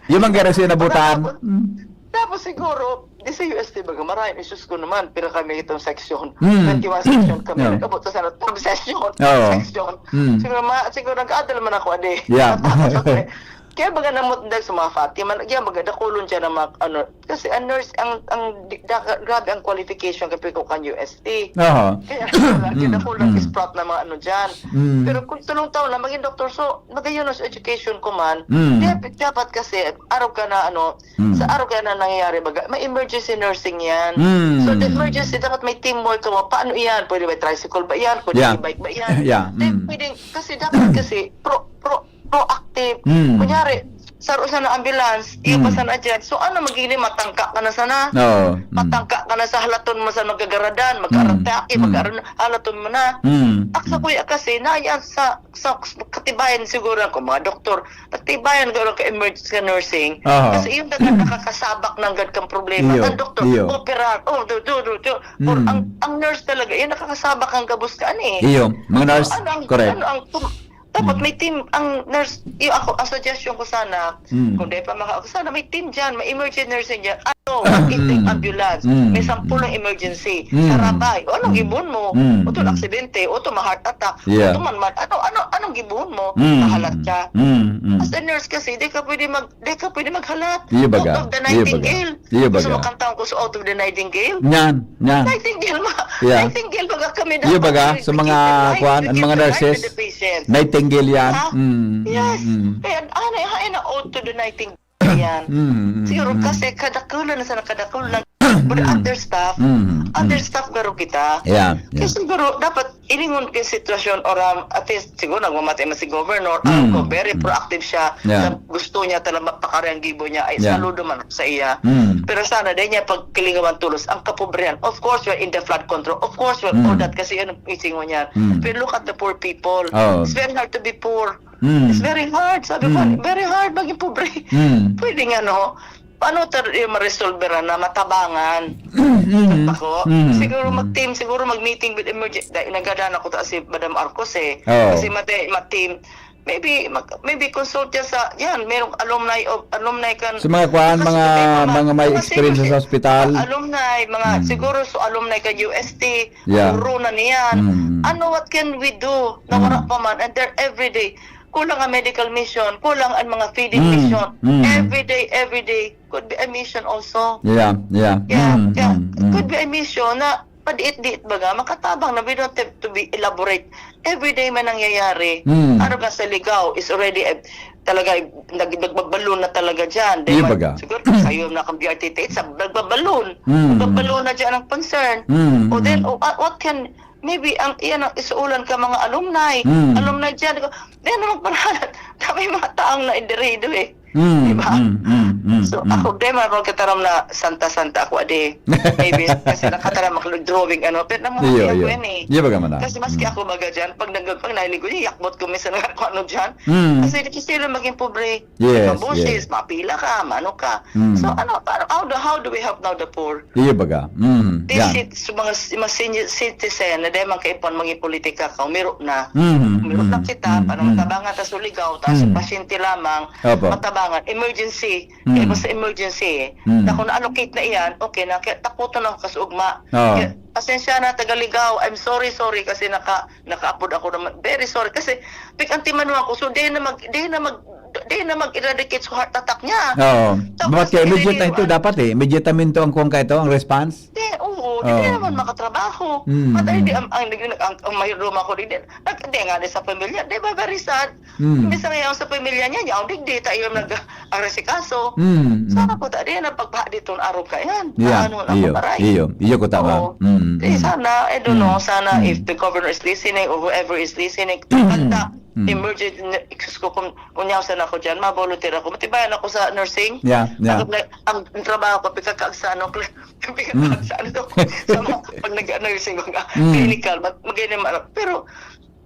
Yung mga garasyon na butan. Tapos, Mm. tapos siguro, di sa U S, di ba, maraming issues ko naman, pira kami itong section. Mm. Twenty-one section kami. Yeah. Nag-abot sa sana, third session, Oo. section. Mm. Siguro, ma-, siguro nag-adal man ako, ade. Yeah. Tapos, okay. Kaya baga namutdag sa mga Fatima, kaya baga dakulon siya na mga, ano, kasi ang nurse, ang, ang, di-, da-, grabe ang qualification kay Pico kan U S T. Aha. Kaya, Mm, kaya dakulang mm. sprout na mga ano dyan. Mm. Pero kung tulong taon lang, maging doktor, so, magayon ang education ko man. Mm. Dapat, dapat kasi, araw ka na, ano, Mm. sa araw ka na nangyayari, baga, may emergency nursing yan. Mm. So, the emergency, dapat may teamwork ka mo. Paano yan? Pwede ba tricycle ba yan? Pwede Yeah. e-bike ba yan? Yeah. Then, Mm. pwedeng, kasi dapat kasi, pro, pro, proactive. Mm. Kunyari, saro sana ambulance, iyo pa Mm. sana dyan. So, ano, magiging matangka ka na sana? Oo. Mm. Matangka ka na sa halaton mo sa magagaradan, mag-aratake, Mm. mag-aran-, halaton mo na. Mm. Ak sa Mm. kuya kasi, na yan sa, sa katibayan siguro ng mga doktor, katibayan garo ka emergency nursing. Aha. Kasi yung daga nakakasabak ng gad kang problema. Iyo, Ang doktor, iyo. opera, oh, do, do, do, do. Or Mm. ang, ang nurse talaga, yun nakakasabak ang gabos ka, ano eh. Iyo, mga nurse, Ano ang, correct. ano ang tum-, Dapat Mm. may team ang nurse. Yung ako, ang suggestion ko sana, Mm. kung di pa maka-, sana may team dyan, may emergency nursing dyan. Ano, mag-intake Mm. ambulance. Mm. May sampulong emergency. Mm. Sarabay. O, anong Mm. gibuon mo? Mm. O, ito, Mm. aksidente. O, ito, ma-heart attack. Yeah. O, ito, man, man. Ano, ano, anong gibuon mo? Mm. Mahalat ka. Mm. Mm. As a nurse kasi, di ka pwede mag-, di ka pwede maghalat. Iyo baga. Out of the Iyo baga. nightingale. Iyo Gusto baga. mo kantang ko out of the Nightingale? Yan, yan. Nightingale, ma-, Yeah. Nightingale, baga kami Iyo dapat baga, we, sa we mga, give the life, kuwan, we ang give mga the life to nurses, the patient. Nightingale yan. Ha? Mm, mm, Yes. mm. Kaya, ano, ano, out to the Nightingale yan. Mm, mm, Siguro mm. kasi kadakulan na sa nakadakulan ng, but Mm. other staff, Mm, other mm. staff garo kita. Yeah, yeah. Kasi siguro, dapat iningon ko yung sitwasyon, or, um, at least, siguro nagmamatay man si Governor, Mm, alam ko, very mm. proactive siya Yeah. sa gusto niya talaga mapakari ang gibo niya. Ay, Yeah. saludo man ako sa iya. Mm. Pero sana, dahil niya pagkilingawan tulos, ang kapobrehan. Of course, we're in the flood control. Of course, we're all Mm. that kasi yun ang isingon niya. Mm. Pero look at the poor people. Oo. It's very hard to be poor. Mm. It's very hard. Sabi ko, Mm. very hard maging pobre. Mm. Pwede nga, no? Paano ta-, yung maresolveran na matabangan? Mm. Ako, Mm. siguro Mm. mag-team, siguro mag-meeting with emergency. Dahil nagadahan ako ta si Madam Arcos eh. Oo. Kasi mate-, ma-team, maybe, mag-, maybe consult siya sa, yan, merong alumni of, alumni kan Sa mga kwan, kasi mga, may mga, mga may mga experience senior sa ospital. Alumni, mga Mm. siguro so alumni kan U S T, Yeah. puro na niyan. Mm. Ano, what can we do? Na wala Mm. pa man, and they're everyday. Kulang ang medical mission, kulang ang mga feeding Mm. mission. Mm. Everyday, everyday could be a mission also. Yeah, yeah. Yeah, Mm, yeah. mm, mm. Could be a mission na padiit-diit baga, makatabang na we don't have to be elaborate. Everyday may nangyayari. Mm. Ano ka sa Ligao is already, eh, talaga, nag-, nagbabalon na talaga dyan. Di Iyo ba, baga. siguro, kayo na kang B R T T, it's a, nagbabalon. Mm. Nagbabalon na dyan ang concern. Mm, O then, mm. o, ah, what can, maybe, ang, yan ang isuulan ka mga alumni. Mm. Alumni dyan, di ba? Di na magparahalat. Dami mga taong na indirido eh. Mm, Di ba? mm, mm, mm, So, mm. ako, di man ako kataram na santa-santa ako, adi. Maybe, kasi nakataram ako ng drawing, ano, pero nang mga Iyo, siya iyo. ko yan eh. Iyo ba ka man na? Kasi maski Mm. ako baga dyan, pag nag-, pag nahiligo niya, yakbot ko minsan nga kung ano dyan. Mm. Kasi di sila maging pobre. Yes, Maboses, yes. mapila ka, mano ka. Mm. So, ano, parang, how do, how do we help now the poor? Iyo baga. Mm, This yan. Is, sa mga, mga senior citizen, na dahil man kaipon, mga politika ka, umiro na. Mm, Umiro na mm, kita, mm, parang mm. matabangan ta sa Surigao, ta sa Mm. pasyente lamang, Opo. matabangan, emergency. Mm. Kaya basta emergency. Mm. Na kung na-allocate na iyan, okay na. Kaya takuton ako kasugma. Oo. Kaya, pasensya na, taga Ligao. I'm sorry, sorry, kasi naka, nakaapod ako naman. Very sorry. Kasi, pig-antimanuhan ko. So, di na mag, di na mag, di na mag-eradicate sa heart attack niya. Oo. Tapos, Bakit kaya immediate na ito ano? dapat eh? Immediate namin to ang kuwang ka ito, ang response? Di, oo. Di, di Oo. naman makatrabaho. Mm, Matay, di, mm. ang, ang, ang, ang mayroon ako, di, di, nag-, di nga, di sa pamilya. Di ba, very sad? Mm. Minsan nga yung sa pamilya niya, niya, ang digdi, tayo yung nag-, ang resikaso. Mm, Sana mm. po, ta, di na pagbaha dito, ang araw ka yan. Yeah, Ano, ako, iyo, aray. iyo, iyo ko tama. Oo. Mm, Di, mm. sana, I don't know, Mm, sana mm. if the governor is listening or whoever is listening, Mm, kanta, mm. emergency, excuse ko, kung unyaw sana ako dyan, ma-volunteer ako. Matibayan ako sa nursing. Yeah, yeah. Ang, ang, ang trabaho ko, pikakagsa, ano, kli-, pikakagsa, Mm. ano to, sa mga, pag nag-nursing, mga Mm. clinical, mag-, magayon yung mga, pero,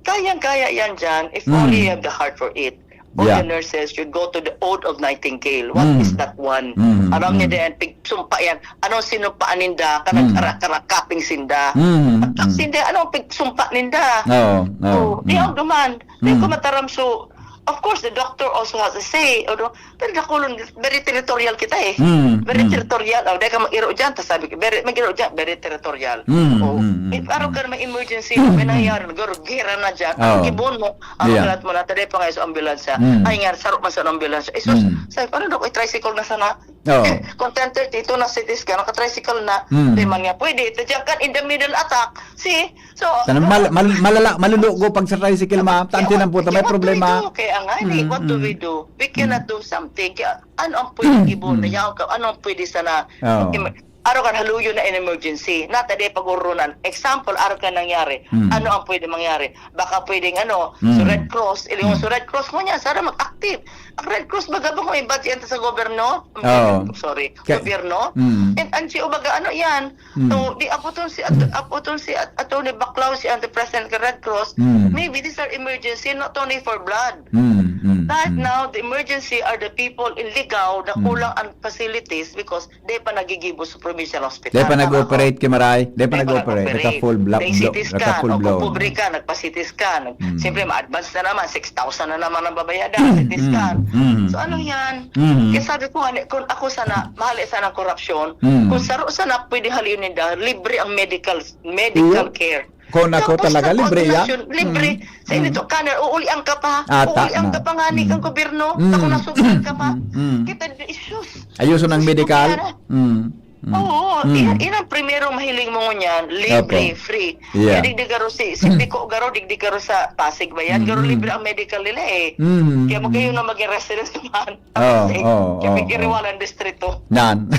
kayang-kaya yan dyan, if Mm. only you have the heart for it. All Yeah. the nurses should go to the Ode of Nightingale. What Mm. is that one? Mm, Aram niya mm. din, pigsumpa yan. Anong sinumpaan ninda? Kanang Mm. kara-, karakaping sinda. Mm, At mm. sinda, anong pigsumpa ninda? Oo, oo, Oh, di mm. ako duman. Di Mm. ko mataram. So, of course, the doctor also has a say. Ano? Pero dakulon, very territorial kita eh. Mm, Very mm. territorial. Oh, di ka mag-iro dyan. Tas sabi ko, very, mag-iro dyan. Very territorial. Mm, Oh, mm, mm, if araw mm. ka na may emergency, may nangyayari, nag-, gera na dyan. Ang Oo. gibon mo, ang Yeah. lahat mo na, taday pa nga sa ambulansya. Mm. Ay nga, sarok man sa ambulansya. Eh, sus, Mm. sabi, paano daw, eh, tricycle na sana? Oo. Kung ten thirty, ito na C T scan, naka-tricycle na. Mm. Di man nga pwede. Ito dyan kan in the middle attack. See? So, Sana mal-, mal-, malala-, malulugo pag sa tricycle, ma'am. Tanti Yeah, ng puta, may yeah, what do we problema. do? Kaya nga, eh, Mm, what do we mm. do? We cannot Mm. do something. Kaya, ano ang pwede Mm, gibon na mm. yaw ka? Ano ang pwede sana? Oo. Im-, araw kan haluyon na in emergency. Nata di pag-urunan. Example, araw ka nangyari. Mm. Ano ang pwede mangyari? Baka pwedeng ano, so Mm. Red Cross, ilingon Mm. so Red Cross mo niya, sana mag-active. Ang Red Cross, baga ba kung ibat yan sa gobyerno? Oo. Sorry, Ka- gobyerno? Mm. And, and si Ubaga, ano yan? Mm. So, di aputon si At-, aputon si At-, Attorney Baclaw, si ang president ng Red Cross. Mm. Maybe these are emergency, not only for blood. Mm, mm, Right mm. now, the emergency are the people in Ligao na Mm. kulang ang facilities because di pa nagigibo sa provincial hospital. Di pa Tama nag-operate, ako? Kimaray? Di pa Di pa nag-operate? nag-operate. Naka-full block, Nag-C T blo-, scan. naka-full O, kung blown. pobre ka, nagpa-C T scan. Mm. Siyempre, ma-advance na naman. Six thousand na naman ang babayadan, C T Mm, scan. mm, So, ano mm. yan? Mm. Kaya sabi ko nga, kung ako sana, mahali sana ang korupsyon, Mm. kung saro sana pwede halion ninda, libre ang medical, medical Iyo. care. Kung ako Tapos talaga, sa libre, ya? pagkakasyon, libre. Mm. Sa Mm. inito, kanan, uulian ka pa. Ata Uulian na. ka pa nga ni Mm. kang gobyerno. Mm. Ako nasubukan ka pa. Mm. Mm. Kita, Jesus. Ayuso ng Sus, medical. Putya na. Mm. Oo, mm, iyan, iyan ang primero mahiling mo ngunyan, libre, opo, free. Yeah. Kaya digdi garo si, si Biko garo, digdi garo sa Pasig ba yan? Garo, mm, libre ang medical nila eh. Mm. Kaya magkayo na maging residence naman. Oo, Pasig. Oo, kaya oo, may kiriwalan distrito. Nan.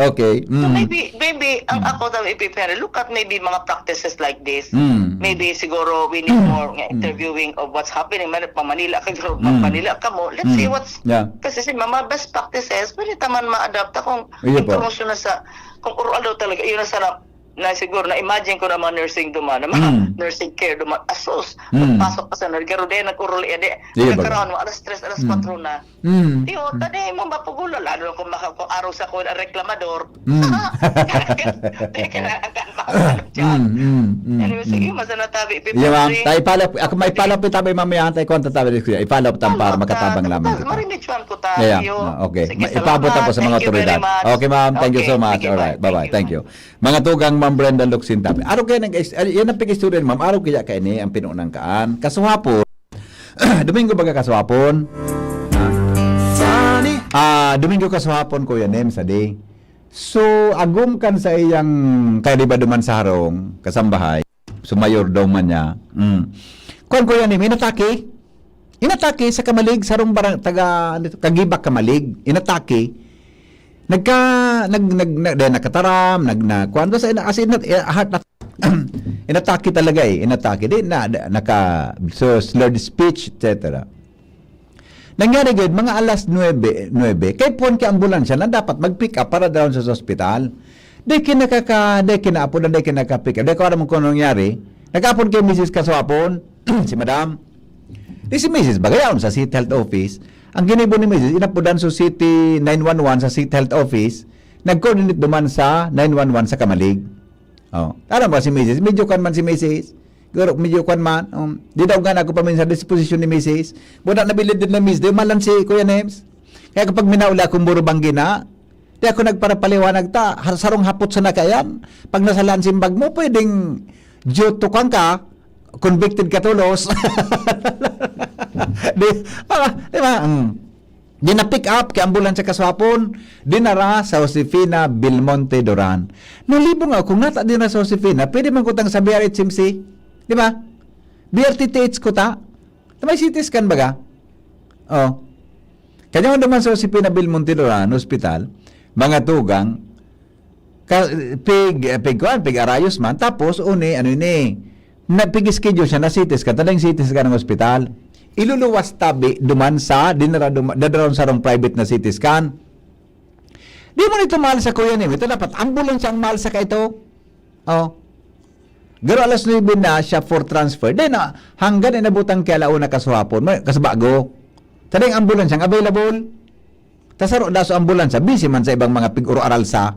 Okay. So, mm, maybe, maybe, ang, mm, ako daw ipipere, look at maybe mga practices like this. Mm. Maybe siguro we need, mm, more nga, mm, interviewing of what's happening. Man-, pa Manila ka, garo, mm, Manila ka mo. Let's see, mm, what's, yeah, kasi si mga best practices, pwede taman ma-adapt kung, iyo po, impormasyon na sa, kung oral daw talaga, yun ang sarap na siguro, na-imagine ko na mga nursing duman, na mga, mm, nursing care duman, asus, mm, pagpasok ka sa nurse, garo din, nag-oral, eh, di, iyo, nagkakaroon mo, alas tres, alas, mm, kwatro na. Mm. Iyo, mm, tadi mo mapugula, lalo kung maka-, kung araw sa ko, ang reklamador. Mm. Di kailangan ka, mm, mm, mm, anyway, sige, mm, mas ano tabi, iyo, ma'am. February. Tayo follow up. Ako may, sige, follow up tabi mamaya. Tayo kwento tabi, kuya. I-follow up tayo para makatabang lamang kita. Follow up tayo. Marinig ko ta. Yeah, iyo. Ah, okay. Sige, ma-, salamat. Ipabot ako sa mga otoridad. Thank you very much. Okay, ma'am. Thank you so much. Okay, sige, bye. Alright, bye-bye. Thank you. Thank you, ma'am. Mga tugang, Ma'am Brenda Locsin tabi. Araw kaya nag-, yan ang pag-istorya, ma'am. Araw kaya kaini ang pinunang kaan. Kasuhapon, Domingo baga kasuhapon? Ah, Domingo kasuhapon, Kuya Nem, sa day. So, agom kan sa iyang kaiba duman sa harong, kasambahay, so mayor daw man niya. Mm. Kuwan, Kuya Nem, inatake. Inatake sa Camalig, sarong barang-, taga, ano ito, Kagibak, Camalig. Inatake. Nagka, nag, nag, nag, di, nakataram, nag, na, kuwan, basta ina-, as in, eh, heart attack. Inatake talaga eh, inatake. Di, na, na, naka, so, slurred speech, et cetera. Nangyari gud, mga alas nuebe, nuebe, kay puon ki ambulansya na dapat mag-pick up para down sa ospital. Di kinakaka-, di kinaapodan, di kinaka-pick up. Di ko aram kung ano nangyari. Nag-apod kay misis kasuhapon, si madam. Di si misis, bagayaon sa City Health Office. Ang ginibo ni misis, inapodan sa City nine one one sa City Health Office. Nag-coordinate duman sa nine one one sa Camalig. Oh, alam ba si misis? Medyo kan man si misis. Guro, medyo kan man. Um, di daw nga ako paminsan disposisyon ni misis. Buda nabilid din na misis. Di man lang si Kuya Nems. Kaya kapag minauli akong burubanggi na, di ako nagparapaliwanag ta. Har-, sarong hapot sa nakayan. Pag nasalaan simbag mo, pwedeng jutukan ka, convicted ka tolos. Di, ah, di ba? Mm. Di na-pick up kay ambulansya kaswapon, dinara sa Josefina Belmonte Duran. Nalibong ako, kung nata dinara sa Josefina, pwede man kutang sa B R H M C, di ba? B R T T H kuta. Na may C T scan baga? Oh. Kanya naman sa Josefina Belmonte Duran Hospital, mga tugang, ka, pig, pig kuan, pig arayos man. Tapos, uni, ano ini, na pig-schedule siya na C T scan, tadang C T scan ng ospital. Iluluwas tabi, duman sa, dinara, duma-, dadara sa sarong private na C T scan. Di mo nito mahal sa kuya ni, ito dapat, ambulansya ang mahal sa kaito. Oh. Garo alas nuebe na siya for transfer. Di na, hanggang inabutan kaya launa kasuhapon, may, kasubago. Tadang ambulansya ang available. Ta saro daso ambulansya, busy man sa ibang mga pig-uro-aral sa.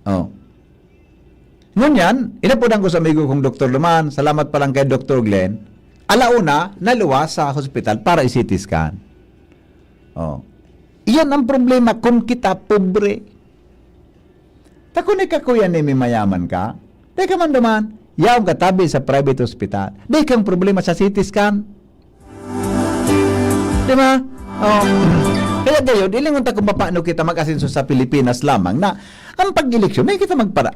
Oh. Ngunyan, inapodan ko sa amigo kong doktor Luman, salamat pa lang kay doktor Glenn, alauna, naluwas sa hospital para i-C T scan. Oh. Iyan ang problema kung kita pobre. Ta kun ika, Kuya Nemi, mayaman ka, di ka man duman, yaon ka tabi sa private hospital. Di kang problema sa C T scan. Di ba? Oh. Kaya gayon, ilingon ta kung paano kita mag-asenso sa Pilipinas lamang na ang pag-eleksyon, di kita magpara.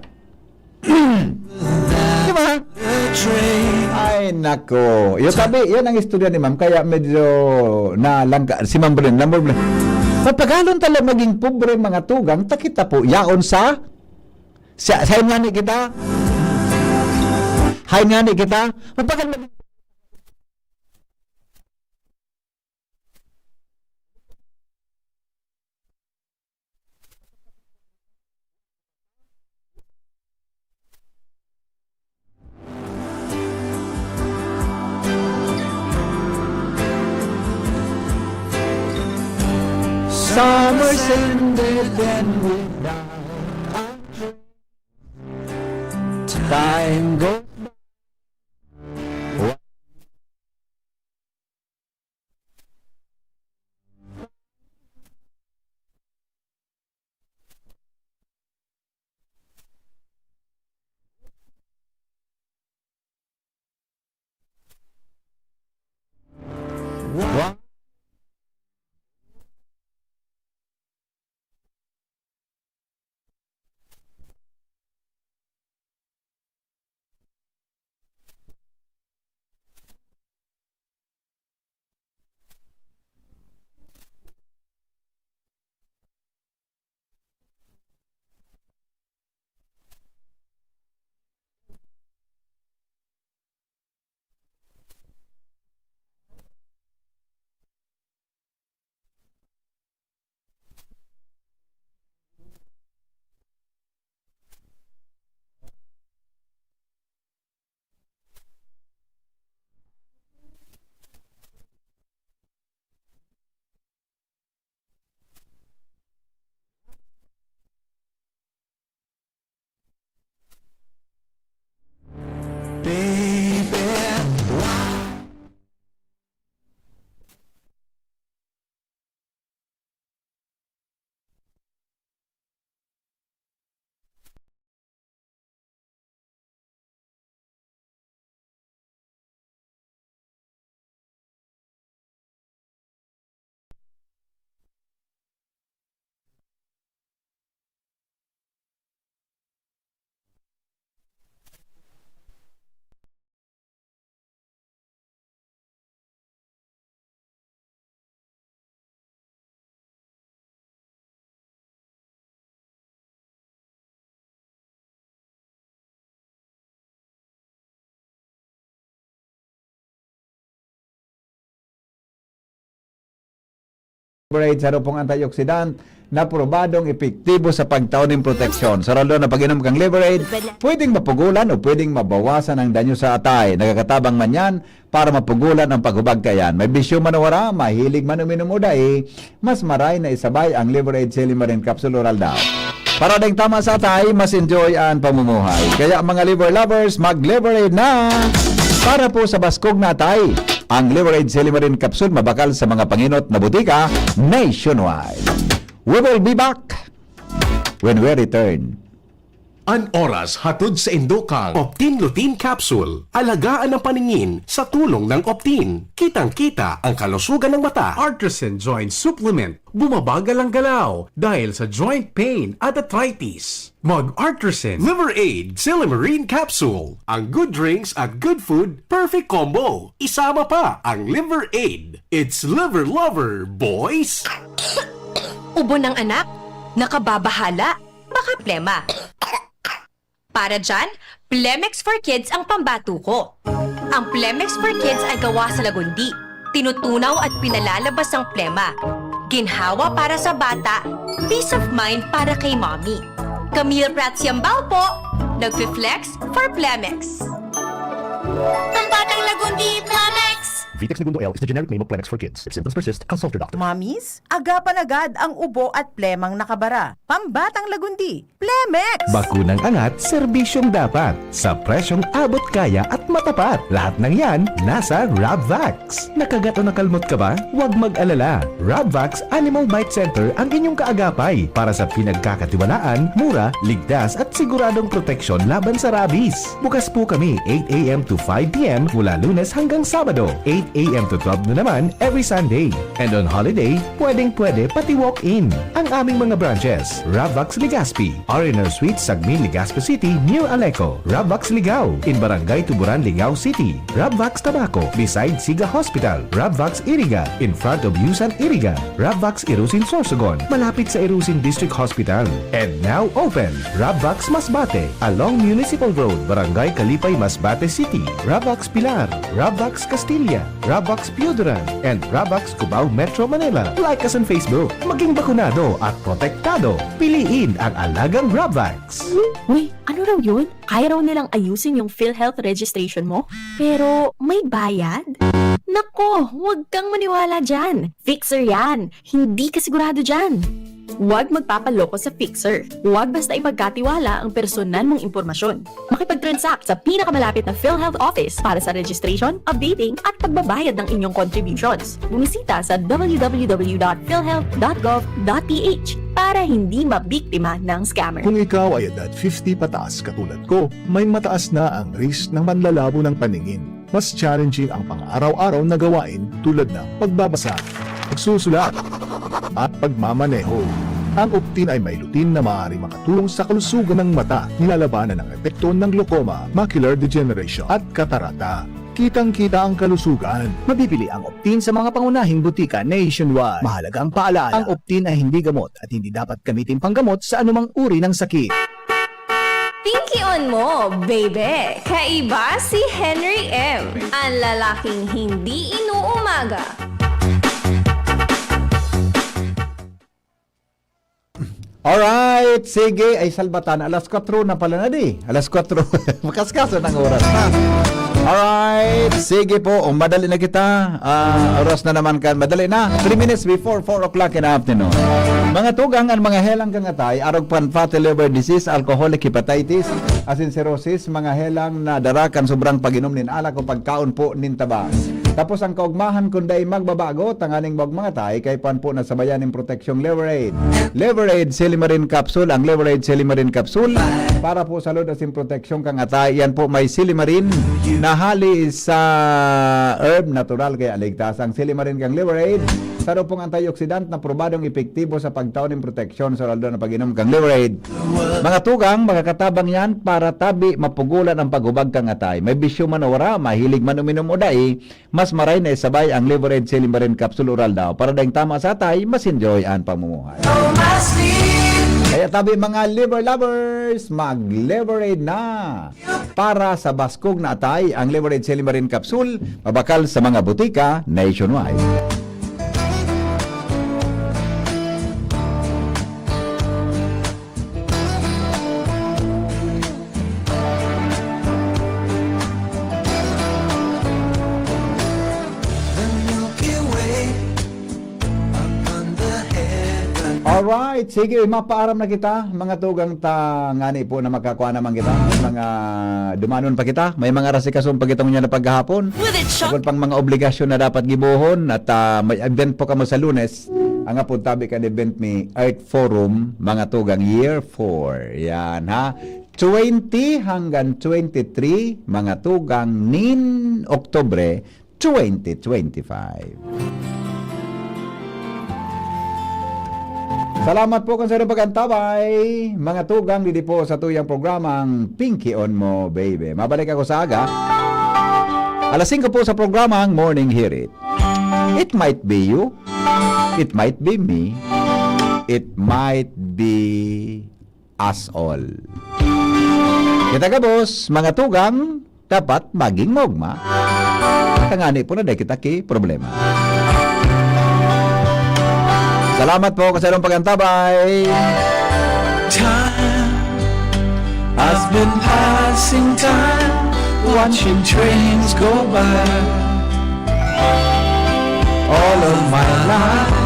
Di ba? Ay, nako. Yung sabi, yan ang istorya ni ma'am. Kaya medyo nalangka, si Ma'am Bren, Ma'am Bren. Papagalon talaga maging pobre mga tugang, takita po. Yaon sa, sa, sa nga ni kita. Hay nga ni kita. Mapagal maging Summer's ended and we now time goes by. Liver Aid, saro pong antioxidant na probadong epektibo sa pagtao nin proteksyon. Sa rason na pag-inom kang Liver Aid, pwedeng mapugulan o pwedeng mabawasan ang danyo sa atay. Nagkakatabang man yan para mapugulan ang paghubag kaiyan. May bisyo man o wara, mahilig man uminom o dai, mas maray na isabay ang Liver Aid Silimarin Capsule Oral Daw. Para daing tama sa atay, mas enjoy ang pamumuhay. Kaya mga liver lovers, mag-Liver Aid na! Para po sa baskog na atay, ang Liver Aid Silimarin Capsule mabakal sa mga panginot na butika nationwide. We will be back when we return. An oras hatod sa indo kan Optin Lutein Capsule. Alagaan ang paningin sa tulong ng Optin. Kitang-kita ang kalusugan ng mata. Artisan Joint Supplement. Bumabagal ang galaw dahil sa joint pain at arthritis. Mag Artisan Liver Aid Silimarin Capsule. Ang good drinks at good food, perfect combo. Isama pa ang Liver Aid. It's Liver Lover, boys! Ubo ng anak? Nakababahala? Baka plema. Para dyan, Plemex for Kids ang pambato ko. Ang Plemex for Kids ay gawa sa lagundi. Tinutunaw at pinalalabas ang plema. Ginhawa para sa bata, peace of mind para kay mommy. Camille Prats Yambao po, nagfi-flex for Plemex. Ang batang lagundi, Plemex! Vitex Negundo L is the generic name of Plemex for kids. If symptoms persist, consult your doctor. Mamis, agapan agad ang ubo at plemang nakabara. Pambatang lagundi, Plemex! Bakunang angat, serbisyong dapat. Sa presyong abot kaya at matapat. Lahat ng yan, nasa Rabvax. Nakagat o nakalmot ka ba? Huwag mag-alala. Rabvax Animal Bite Center ang inyong kaagapay para sa pinagkakatiwalaan, mura, ligtas at siguradong proteksyon laban sa rabies. Bukas po kami eight a.m. to five p.m. mula Lunes hanggang Sabado, eight a.m. to twelve noon naman every Sunday. And on holiday, pwedeng-pwede pati walk-in. Ang aming mga branches, Rabvax Legazpi, R and R Suite, Sagmin, Legazpi City, near Aleco, Rabvax Ligao, in Barangay Tuburan, Ligao City, Rabvax Tabaco, beside Siga Hospital, Rabvax Iriga, in front of Yusan Iriga, Rabvax Irusin Sorsogon, malapit sa Irusin District Hospital. And now open, Rabvax Masbate, along Municipal Road, Barangay Kalipay, Masbate City, Rabvax Pilar, Rabvax Castilla, Rabvax Pioduran, and Rabvax Cubao, Metro Manila. Like us on Facebook. Maging bakunado at protektado. Piliin ang alagang Rabvax. Uy, ano raw yun? Kaya raw nilang ayusin yung PhilHealth registration mo? Pero may bayad? Nako, huwag kang maniwala dyan. Fixer yan. Hindi ka sigurado dyan. Huwag magpapaloko sa Fixer. Huwag basta ipagkatiwala ang personal mong impormasyon. Makipag-transact sa pinakamalapit na PhilHealth office para sa registration, updating, at pagbabayad ng inyong contributions. Bumisita sa www.philhealth.gov.ph para hindi mabiktima ng scammer. Kung ikaw ay edad fifty pataas katulad ko, may mataas na ang risk ng panlalabo ng paningin. Mas challenging ang pang-araw-araw na gawain tulad ng pagbabasa, pagsusulat, at pagmamaneho. Ang Optin ay may lutein na maaaring makatulong sa kalusugan ng mata, nilalabanan ang epekto ng glaucoma, macular degeneration, at katarata. Kitang-kita ang kalusugan. Mabibili ang Optin sa mga pangunahing butika nationwide. Mahalagang paalala, ang Optin ay hindi gamot at hindi dapat gamitin panggamot sa anumang uri ng sakit. Pinkion mo, baby! Kaiba si Henry M, ang lalaking hindi inuumaga. Alright, sige. Ay, salbatan. Alas kwatro na pala na di. Alas kwatro. Makaskaso ng oras na. Alright, sige po. O, madali na kita. Ah, oras na naman kan. Madali na. Three minutes before four o'clock in the afternoon. Mga tugang, ang mga helang kangatay, arog pan fatty liver disease, alcoholic hepatitis, asin cirrhosis, mga helang na dara kan sobrang pag-inom nin alak o pagkaon po nin taba. Tapos ang kaugmahan kun dai magbabago, tanganing magmangatay, kay pan po nasabayan nin proteksyong Liver Aid. Liver Aid Silimarin Capsule. Ang Liver Aid Silimarin Capsule para po sa load asin proteksyon kang atay. Yan po may silimarin na hali sa herb, natural kaya ligtas. Ang silimarin kang Liver Aid, saro pong antioxidant na probadong epektibo sa pagtao nin proteksyon sa aldo na pag-inom kang Liver Aid. Mga tugang, makakatabang yan para tabi mapugulan ang paghubag kang atay. May bisyo man o wara, mahilig man uminom o dai, mas maray na isabay ang Liver Aid Silimarin Capsule Oral daw para daing tama sa atay, mas enjoy ang pamumuhay. Kaya tabi mga liver lovers, mag Liver Aid na! Para sa baskog na atay, ang Liver Aid Silimarin Capsule, mabakal sa mga butika nationwide. Right, sige, mapaaram na kita, mga tugang ta, ngani po na makakuha naman kita. May mga dumanon pa kita, may mga rasikason pa kitong niya na paghahapon. With it, Shop. Agod pang mga obligasyon na dapat gibohon at ah, may event po kamo sa Lunes. Ang apod tabi kan event ni Earth Forum, mga tugang, Year four. Yan, ha? Twenty hanggang twenty-three, mga tugang, nin Oktubre, twenty twenty-five. Salamat po kan sa inyong pag-antabay, mga tugang, didi po sa tuyang programang Pinkion Mo, Baby. Mabalik ako sa aga. Alas singko po sa programang Morning Hirit. It might be you. It might be me. It might be us all. Kita gabos, mga tugang, dapat maging maogma. Tangani po na dai kita ki problema. Salamat po kan sa inyong pag-antabay. Time. I've been passing time, watching trains go by. All of my life,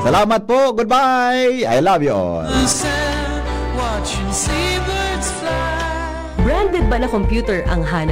Salamat po. Goodbye. I love you all. the sand, watching seabirds fly. Branded ba na computer ang hanap?